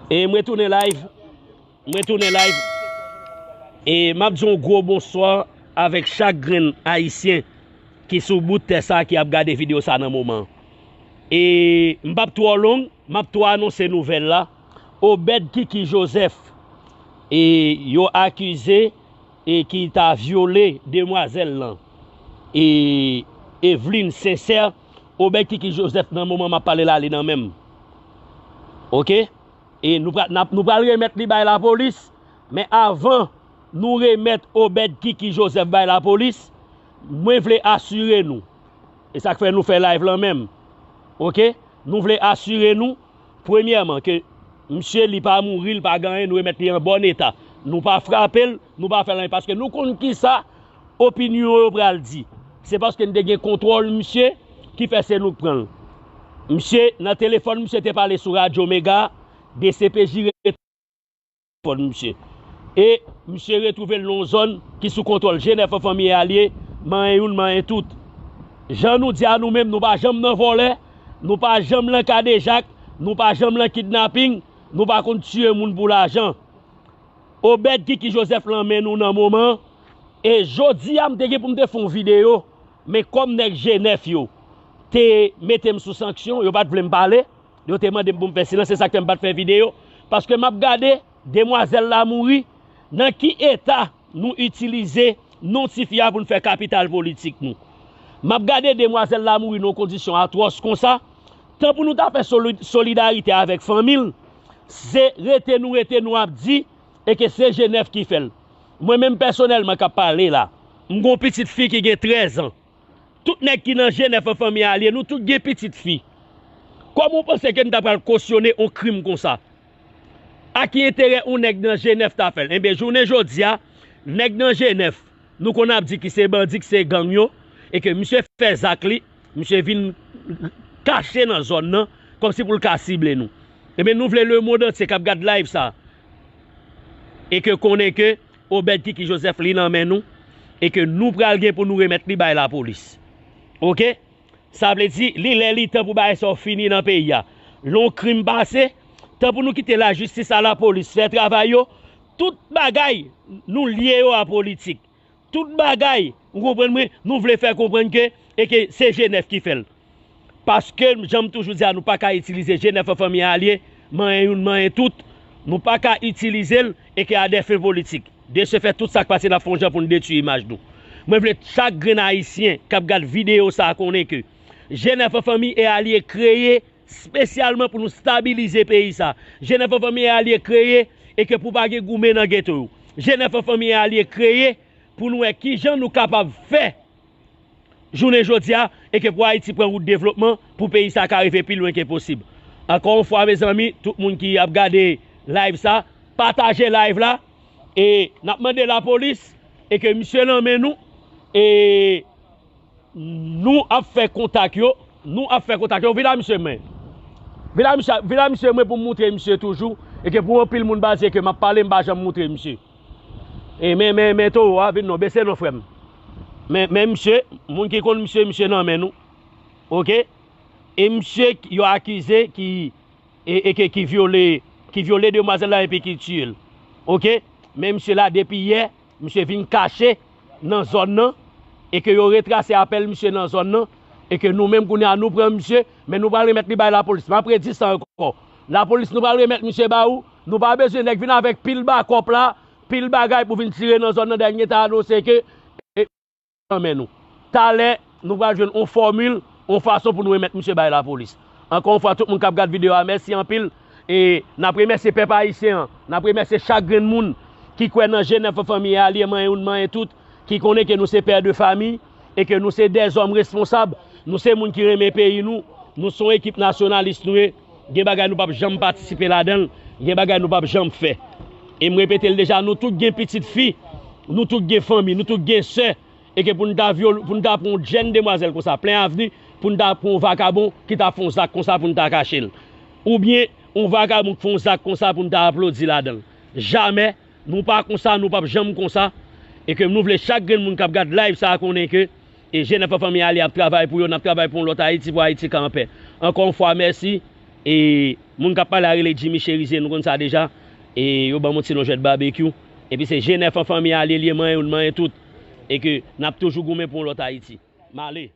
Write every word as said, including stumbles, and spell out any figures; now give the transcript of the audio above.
E mwen tounen live. Mwen tounen live. E m ap di yon gwo bonswa avèk chak grenn Ayisyen ki sou bout tè sa ki ap gade videyo sa nan moman. E m p ap twò long, m ap twò anonse nouvèl la. Obed Kiki Joseph, e yo akize e ki ta vyole demwazèl lan. E Eveline Sincère, Obed Kiki Joseph nan moman m ap pale la, li nan men m. Oke? E nou pral, n ap, nou pral remèt li bay lapolis, men avan nou remèt Obed Kiki Joseph bay lapolis, mwen vle asire nou, e sa k fè nou fè live lan menm, oke? Nou vle asire nou, premyèman, ke misye li pa mouri, li pa gen anyen, nou remèt li an bòn eta. Nou pa frape l, nou pa fè l anyen, paske nou konn kisa opinyon yo pral di. Se paske n te gen kontwòl misye ki fè se nou k pran l. Misye, nan telefòn, misye te pale sou Radyo Mega, D C P J rete telefòn misye. E misye retwouve l nan yon zòn ki sou kontwòl G nèf an fanmi e alye, manyen youn, manyen tout. Jan nou di a nou menm, nou pa janm nan vòlè, nou pa janm nan kadejak, nou pa janm nan kidnaping, nou pa konn tiye moun pou lajan. Obed Kiki Joseph lan men nou nan moman. E jodi a, m te gen pou m te fè yon videyo, men kòm nèg G nèf yo te mete m sou sanksyon, yo pa t vle m pale, yo te mande m pou m fè silans, se sa k fè m pa t fè videyo. Paske m ap gade, demwazèl la mouri, nan ki eta nou itilize non tifi a pou n fè kapital politik nou. M ap gade demwazèl la mouri nan yon kondisyon atwòs konsa, tan pou nou ta fè soli-, solidarite avèk fanmi l, se rete nou rete nou ap di, e ke se G nèf ki fè l. Mwen menm pèsonèlman k ap pale la, m gon pitit fi ki gen trèz an. Tout nèg ki nan G nèf an fanmi alye, nou tout gen pitit fi. Kòman w panse ke n ta pral kosyone yon krim konsa? A ki enterè yon nèg nan G nèf ta fè l? Enben, jounen jodi a, nèg nan G nèf, nou konn ap di ki se bandi, ki se gang yo, e ke misye fè zak li, misye vin kache nan zòn nan, kòmsi pou l ka sible nou. Enben, nou vle lemonn antye k ap gad live sa, e ke konnen ke Obed Kiki Joseph li nan men nou, e ke nou pral gen pou nou remèt li bay lapolis. Oke? Sa vle di, li lè li tan pou bagay sa yo fini nan peyi a. Lè yon krim pase, tan pou nou kite lajistis a lapolis fè travay yo, tout bagay nou lye yo a politik. Tout bagay, ou konprann mwen, nou vle fè konprann ke, e ke se G nèf ki fè l. Paske, jan m toujou di a, nou pa ka itilize G nèf an fanmi alye, manyen youn, manyen tout. Nou pa ka itilize l e ke a dè fen politik. De se fè, tout sa k pase, n ap fè yon jan pou n detwi imaj nou. Mwen vle chak grenn Ayisyen k ap gad videyo sa a konnen ke G nèf an fanmi e alye kreye espesyalman pou nou stabilize peyi sa. G nèf an fanmi e alye kreye e ke pou pa gen goumen nan geto yo. G nèf an fanmi e alye kreye pou nou wè kijan nou kapab fè jounen jodi a, e ke pou Ayiti pran wout devlopman, pou peyi sa ka rive pi lwen ke posib. Ankò yon fwa, mezanmi, tout moun ki ap gade live sa, pataje live la, e n ap mande lapolis, e ke misye nan men nou, e nou ap fè kontak yo, nou ap fè kontak yo, vin a misye mwen. Vin a misye, vin a misye mwen pou m moutre misye toujou, e ke pou anpil moun baze ke m ap pale, m pa janm moutre misye. E men, men, men towo a, vin non, bese non, frè m. Men, men misye, moun ki konn misye, misye nan men nou. Oke? E misye k-, yo akize ki, e, e ke, ki vyole, ki vyole demwazèl la epi ki tiye l. Oke? Men misye la, depi yè, misye vin kache nan zòn nan, e ke yo retrase apèl misye nan zòn nan, e ke nou menm kounye a nou pran misye, men nou pral remèt li bay lapolis. M ap redi sa ankò. Lapolis, nou pral remèt misye ba ou. Nou pa bezwen nèg vin avèk pil bakòp la, pil bagay pou vin tire nan zòn nan, dènye ta anonse ke, e, nan men nou. Talè, nou pral jwenn yon fòmil, yon fason pou nou remèt misye bay lapolis. Ankò yon fwa, tout moun k ap gad videyo a, mèsi anpil. E n ap remèsye pèp ayisyen an, n ap remèsye chak grenn moun ki kwè nan G nèf an fanmi e alye, manyen youn, manyen tout, ki konnen ke nou se pè de fami, e ke nou se dèzòm responsab, nou se moun ki renmen peyi nou, nou se yon ekip nasyonalis nou ye, gen bagay nou p ap janm patisipe ladan l, gen bagay nou p ap janm fè. E m repete l deja, nou tout gen pitit fi, nou tout gen fanmi, nou tout gen sè, e ke pou n ta vyole, pou n ta pran yon jèn demwazèl konsa, plen avni, pou n ta pran yon vakabon ki ta fè yon zak konsa pou n ta kache l. Oubyen, yon vakabon k fè yon zak konsa pou n ta aplodi ladan l. Jamè, nou pa konsa, nou p ap janm konsa. E ke nou vle chak grenn moun k ap gad live sa a konnen ke, e, G nèf an fanmi alye ap travay pou yo, n ap travay pou yon lòt Ayiti, pou Ayiti ka anpè. Ankò yon fwa, mèsi. E Moun k ap pale a rele Jimmy Cherizier, nou konn sa deja. E yo ban m yon ti non jwèt babekyou. Epi se G nèf an fanmi a li ye, li ye manyen youn, manyen tout. E ke n ap toujou goumen pou yon lòt Ayiti. M ale.